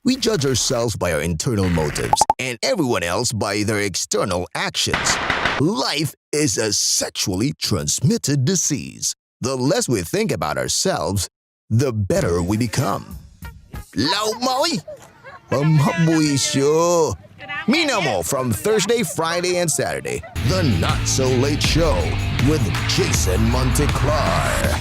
We judge ourselves by our internal motives and everyone else by their external actions. Life is a sexually transmitted disease. The less we think about ourselves, the better we become. Law maoy! Pamhabuisyo! Minamo from Thursday, Friday, and Saturday. The Not So Late Show with Jason Monteclar.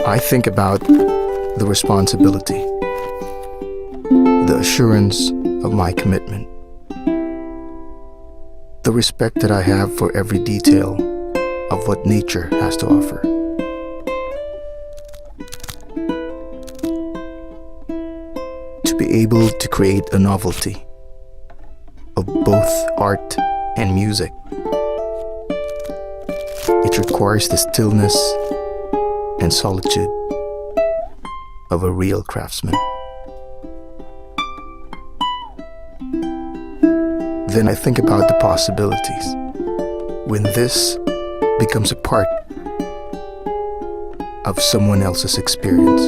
I think about the responsibility, the assurance of my commitment, the respect that I have for every detail of what nature has to offer. To be able to create a novelty of both art and music, it requires the stillness and solitude of a real craftsman. Then I think about the possibilities when this becomes a part of someone else's experience.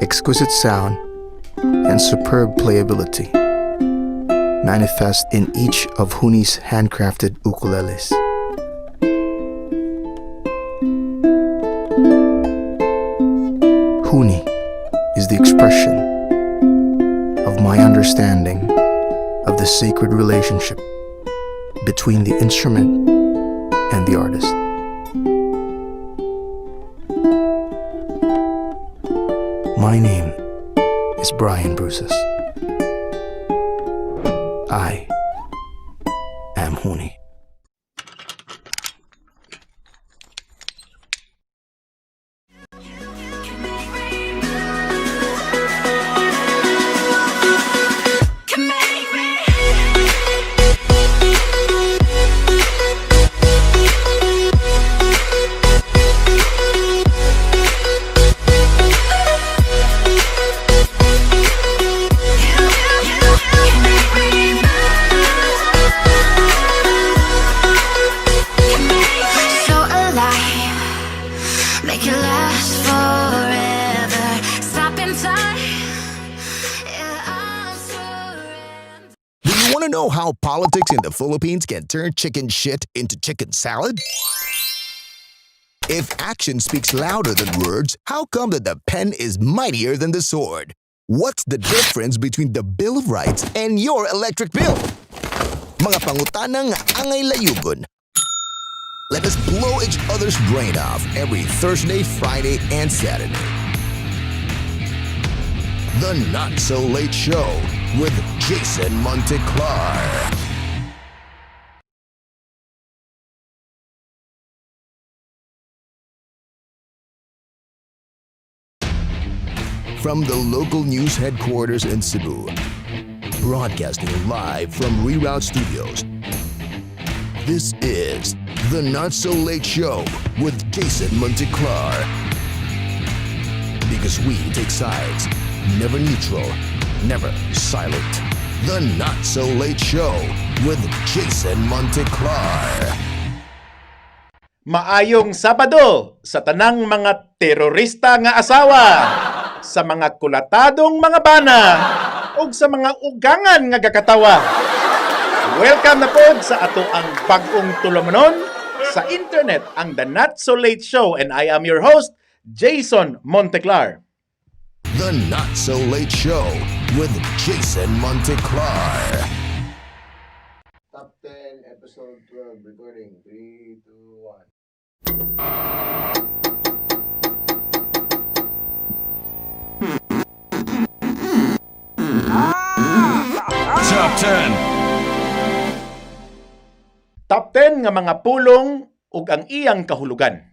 Exquisite sound and superb playability manifest in each of Huni's handcrafted ukuleles. Huni is the expression of my understanding of the sacred relationship between the instrument and the artist. My name is Brian Brusas. I am Huni. So alive, make it last forever. Stop in time. Yeah, I'll surrender. Do you want to know how politics in the Philippines can turn chicken shit into chicken salad? If action speaks louder than words, how come that the pen is mightier than the sword? What's the difference between the Bill of Rights and your electric bill? Mga pangutanang angay layugon. Let us blow each other's brain off every Thursday, Friday, and Saturday. The Not So Late Show with Jason Monteclar. From the local news headquarters in Cebu, broadcasting live from Reroute Studios, this is The Not So Late Show with Jason Monteclar. Because we take sides, never neutral, never silent. The Not So Late Show with Jason Monteclar. Maayong Sabado sa tanang mga terorista nga asawa, sa mga kulatadong mga bana, ug sa mga ugangan nga gakatawa. Welcome na pod sa ato ang bag-ong tulumanon sa internet, ang The Not So Late Show, and I am your host, Jason Monteclar. The Not So Late Show with Jason Monteclar. Top 10, episode 12, recording. 3, 2, 1. Top 10. Top 10 nga mga pulong ug ang iyang kahulugan.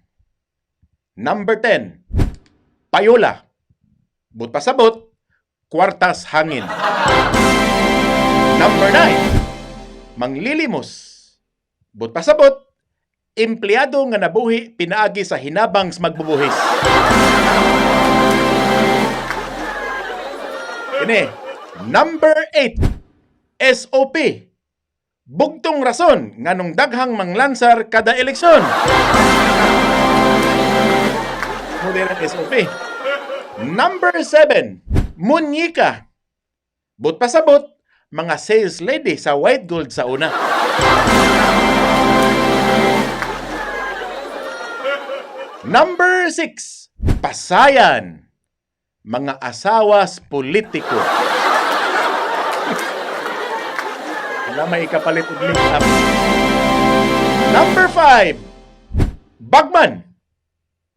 Number 10. Payola. But pasabot, kwartas hangin. Number 9. Manglilimos. But pasabot, empleyado nga nabuhi pinaagi sa hinabang sa magbubuhis. Ini, number 8. SOP. Bugtong rason nganong daghang manglansar kada eleksyon. Modern SOP. Number 7, munyika. But pasabot, mga sales lady sa White Gold sa una. Number 6, pasayan. Mga asawas politiko. Wala may ikapalit og link up. Number 5, bagman.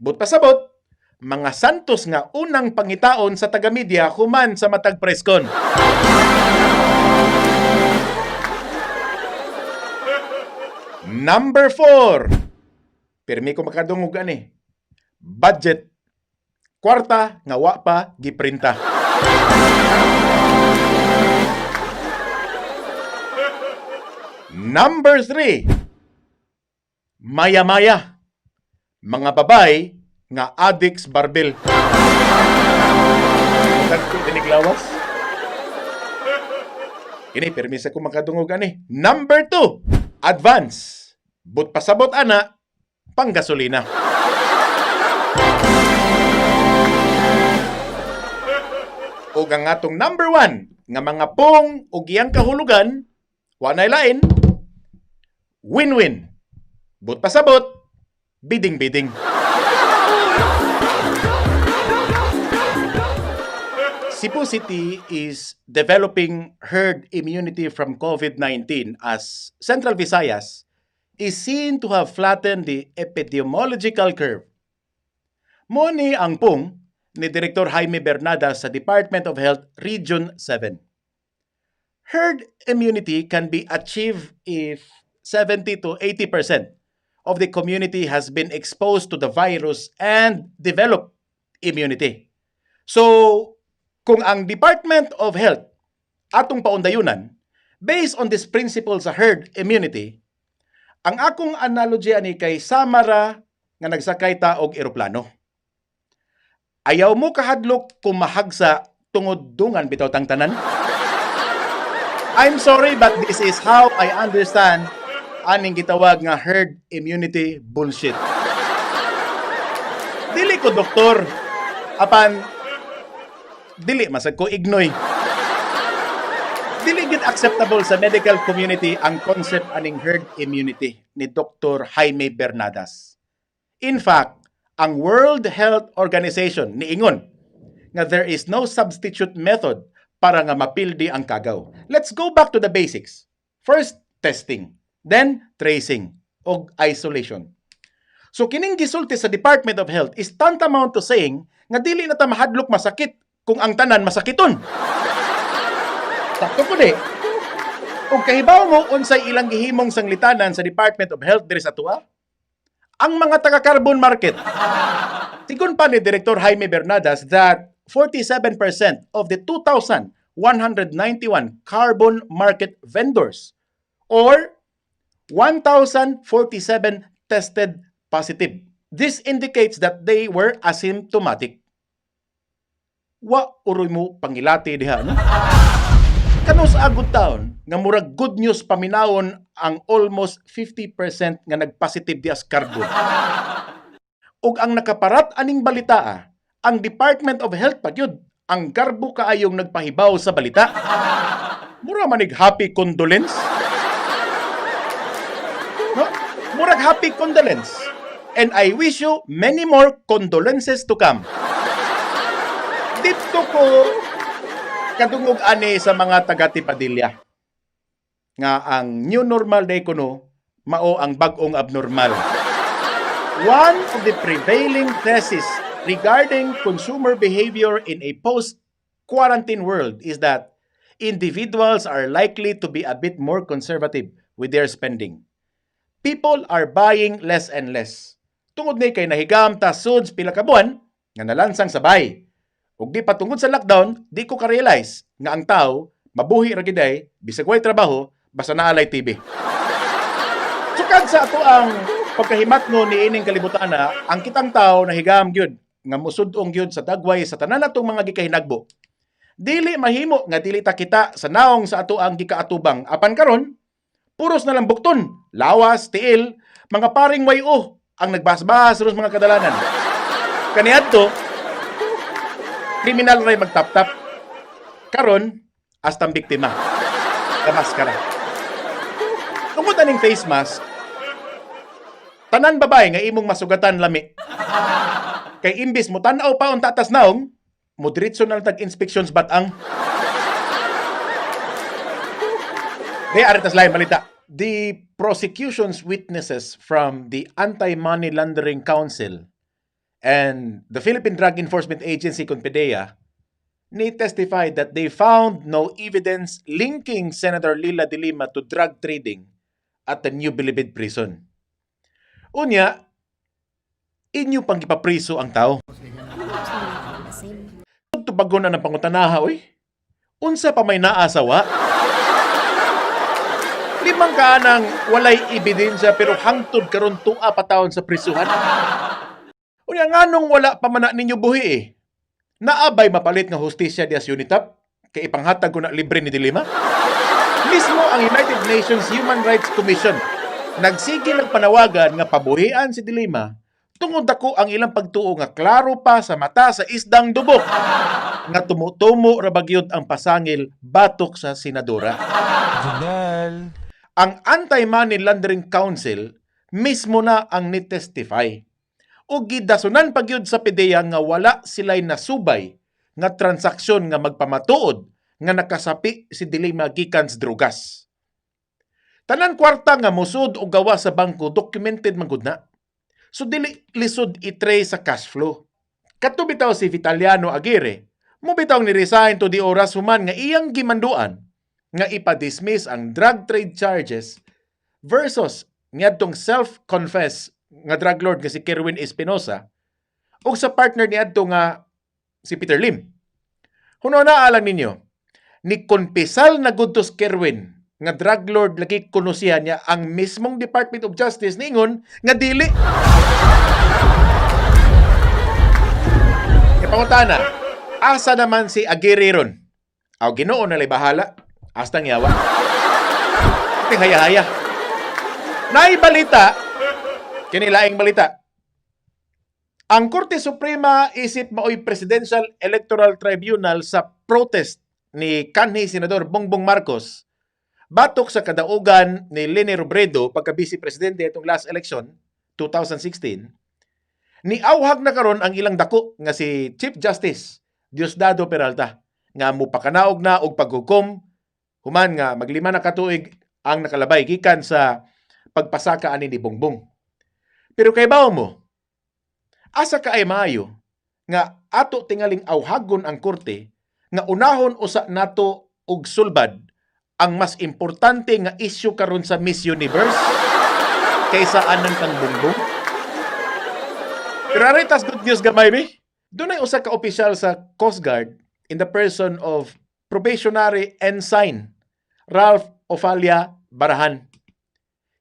But pasabot, mga Santos nga unang pangitaon sa taga-media human sa matag presscon. Number 4. Pirmi ko makadungog ani. Budget. Kwarta nga wa pa giprinta. Number 3. Maya-maya. Mga babay nga addicts barbell. Dagko dinig lawas. Kini permisa ko makadungog ani. Number 2, advance. But pasabot ana, panggasolina. Ug ang atong number 1 nga mga pong ug iyang kahulugan, wa nay lain, win-win. But pasabot, biding-biding. Cebu City is developing herd immunity from COVID-19 as Central Visayas is seen to have flattened the epidemiological curve. Mao ni ang pung ni Director Jaime Bernada sa Department of Health Region 7. Herd immunity can be achieved if 70 to 80% of the community has been exposed to the virus and developed immunity. So, kung ang Department of Health atong paundayunan, based on this principle sa herd immunity, ang akong analogy ani kay sama ra nga nagsakay ta og eroplano. Ayaw mo kahadlok kung mahagsa tungod dungan bitaw tang tanan. I'm sorry, but this is how I understand aning gitawag nga herd immunity bullshit. Dili ko doktor apan dili masag ko ignoy. Dili gid acceptable sa medical community ang concept aning herd immunity ni Dr. Jaime Bernadas. In fact, ang World Health Organization niingon nga there is no substitute method para nga mapildi ang kagaw. Let's go back to the basics. First, testing. Then, tracing og isolation. So kining gisulti sa Department of Health is tantamount to saying nga dili na ta mahadlok masakit kung ang tanan masakiton. Sakto ko di. Ug kahibaw mo unsay ilang gihimong sanglitanan sa Department of Health diri sa atoa? Ang mga taga-carbon market. Sigon pa ni Director Jaime Bernadas that 47% of the 2,191 carbon market vendors or 1,047 tested positive. This indicates that they were asymptomatic. Wa uroy mo pangilati diha, no? Kanus-a gud taon nga murag good news paminawon ang almost 50% nga nagpositive di as carbon. Ug ang nakaparat aning balita, ang Department of Health pa gyud ang garbo kaayong nagpahibaw sa balita. Mura manig happy condolence. No? Murag happy condolence. And I wish you many more condolences to come. Dito ko kadungog ani sa mga taga Tipadilla nga ang new normal day kuno mao ang bag-ong abnormal. One of the prevailing thesis regarding consumer behavior in a post-quarantine world is that individuals are likely to be a bit more conservative with their spending. People are buying less and less. Tungod ni kay nahigam ta suds pila ka buwan nga nalansang sa bay. Ug di pa tungod sa lockdown, di ko ka-realize nga ang tao mabuhi ra gyud ay bisag way trabaho basta naa lay TV. Sukad sa ato ang pagkahimat no niining kalibutan na ang kitang tao nahigam gyud nga musud-ong gyud sa dagway sa tanan natong mga gikahinagbo. Dili mahimo nga dili ta kita sa naong sa ato ang gikaatubang apan karon Puros na lang bukton, lawas, tiil, mga paring wayo ang nagbasbas ros mga kadalanan. Kaniadto, kriminal ray magtap-tap. Karon, hasta ang biktima. Kamaskara. Tungod aning face mask, tanan babae nga imong masugatan lami. Kay imbis mo tan-aw pa unta tas naong, mo diretso na lang tag inspections batang. Di aritas lain balita. The prosecution's witnesses from the Anti-Money Laundering Council and the Philippine Drug Enforcement Agency, kon PDEA, ni testified that they found no evidence linking Senator Leila de Lima to drug trading at the New Bilibid Prison. Unya, inyo pang ipapriso ang tao. Tubagon na ng pangutanaha, oy. Unsa pa may naasawa? Limang kaanang walay ebidensya pero hangtod karon tua pa taon sa prisuhan. Unya, nganong wala pa man na ninyo buhi eh? Naabay mapalit nga hustisya diya sa Unitap kay ipanghatag ko na libre ni Dilima? Mismo ang United Nations Human Rights Commission nagsige ng panawagan nga pabuhian si Dilima tungod dako ang ilang pagtuo nga klaro pa sa mata sa isdang dubok nga tumutumo ra bagyod ang pasangil batok sa senadora. Ang Anti-Money Laundering Council mismo na ang ni-testify. O gidasunan pagyud sa PDEA nga wala sila'y nasubay nga transaksyon nga magpamatuod nga nakasapi si Dilima gikan sa drugas. Tanan kwarta nga musud o gawa sa bangko, documented man gud na. So dili lisod i-trace sa cash flow. Kato bitaw si Vitaliano Aguirre, mo bitaw ni resign to di oras human nga iyang gimanduan nga ipa-dismiss ang drug trade charges versus niadtong self-confess nga drug lord nga si Kerwin Espinosa ug sa partner niadto nga si Peter Lim. Huno na alang ninyo, ni konpisal na gud to si Kerwin nga drug lord lagi kuno siya niya, ang mismong Department of Justice ningon nga dili. E pangutana, asa naman si Aguirre ron? Aw, Ginoo na lay bahala. Hasta ang yawa. Ting haya-haya. Naibalita, kini laing balita. Ang Korte Suprema isip maoy Presidential Electoral Tribunal sa protest ni kanhi Senador Bongbong Marcos batok sa kadaugan ni Leni Robredo pagka vice presidente itong last election 2016. Ni awhag na karon ang ilang dako nga si Chief Justice Diosdado Peralta nga mupakanaog na og paghukom human nga maglima na katuig ang nakalabay gikan sa pagpasaka ani ni Bongbong. Pero kay bawo mo, asa ka ay maayo nga ato tingaling awhagon ang korte nga unahon usa nato og sulbad ang mas importante nga issue karon sa Miss Universe kaysa anang kang Bongbong? Pero aritas good news gamay mi. Dunay usa ka opisyal sa Coast Guard in the person of Probationary Ensign Ralph Ofalia Barahan.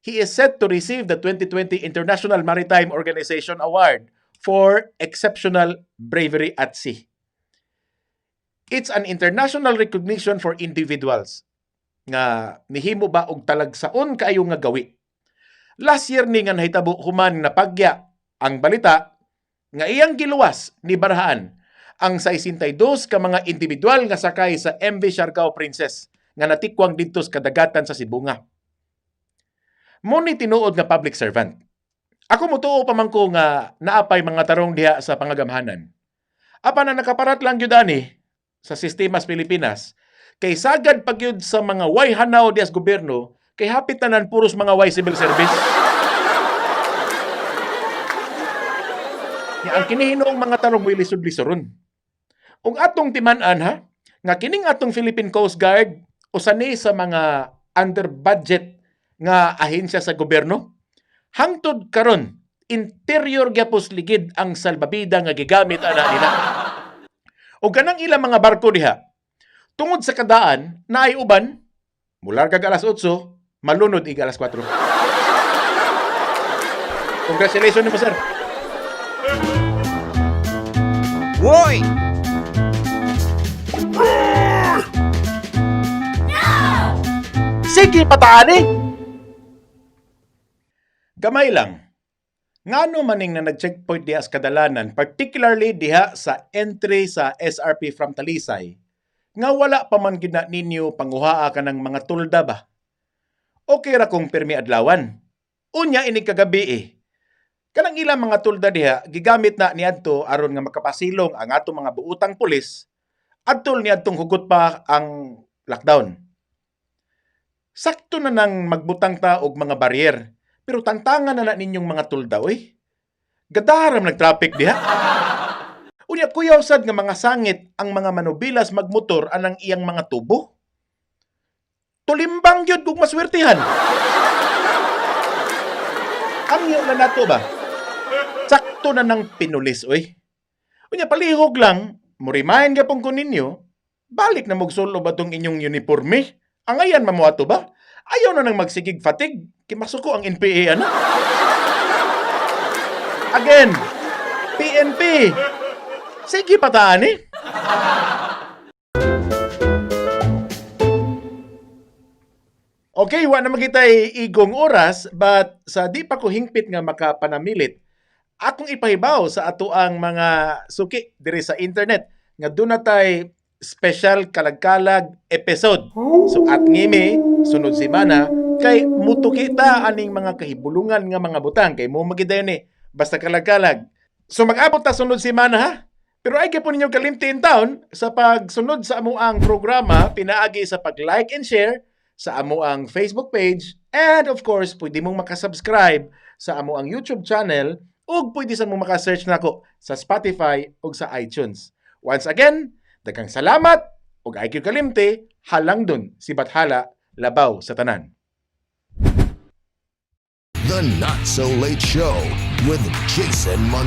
He is set to receive the 2020 International Maritime Organization Award for Exceptional Bravery at Sea. It's an international recognition for individuals nga nihimo ba og talagsaon kaayo nga gawi. Last year ni nga nahitabo human napagya ang balita nga iyang giluwas ni Barahan ang 62 ka mga individual nga sakay sa MV Siargao Princess nga natikwang didto sa kadagatan sa Sibonga. Mo ni tinuod nga public servant. Ako motuo pa man ko nga naapay mga tarong diha sa pangagamhanan. Apan ang nakaparat lang gyud ani sa sistema sa Pilipinas kay sagad pagyud sa mga way hanaw diha sa gobyerno kay hapit tanan puros mga way civil service. Nya ang kinihinuong mga tarong mo'y lisod-lisoron. Ug atong timan-an ha, nga kining atong Philippine Coast Guard usa ni sa mga under budget nga ahensya sa gobyerno. Hangtod karon, interior gyapos ligid ang salbabida nga gigamit ana nila. O kanang ilang mga barko diha, tungod sa kadaan naay uban, mularga alas 8, malunod ig alas 4. Congratulations nimo, sir. Hoy! Sige, pataan eh! Gamay lang. Ngano maning na nag-checkpoint diha sa kadalanan, particularly diha sa entry sa SRP from Talisay, nga wala pa man gid na ninyo panguhaa ka ng mga tulda ba? Okay ra kung pirmi adlawan. Unya ini kagabi eh. Kanang ilang mga tulda diha gigamit na niadto aron nga makapasilong ang atong mga buutang pulis adtol niadtong hugot pa ang lockdown. Sakto na nang magbutang ta og mga barrier, pero tangtangan na na ninyong mga tulda oy. Gadaram nag-traffic diha. Unya kuyaw sad nga mga sangit ang mga manubilas magmotor anang iyang mga tubo. Tulimbang gyud kung maswertihan. Ang na nato ba? Sakto na nang pinulis oy. Unya palihog lang, mo remind gyapon ko ninyo, balik na mogsulo ba tong inyong uniforme? Angayan mamo ato ba? Ayaw na nang magsigig fatigue, kimasuko ang NPA ana. Again, PNP. Sige pataan eh. Okay, wa na magitay igong oras, but sa di pa ko hingpit nga makapanamilit, akong ipahibaw sa ato ang mga suki diri sa internet nga doon na tay special kalagkalag episode. So at ngimi sunod semana kay mutuki ta aning mga kahibulungan nga mga butang kay mo magidayon ni basta kalagkalag. So mag-abot ta sunod semana ha. Pero ay gyapon ninyo kalimti in town sa pagsunod sa amuang programa pinaagi sa pag-like and share sa amuang Facebook page and of course pwede mong makasubscribe sa amuang YouTube channel ug pwede sa mong makasearch nako sa Spotify ug sa iTunes. Once again, daghang salamat ug IQ kalimti halang dun si Bathala labaw sa tanan. The Not So Late Show with Jason Montano.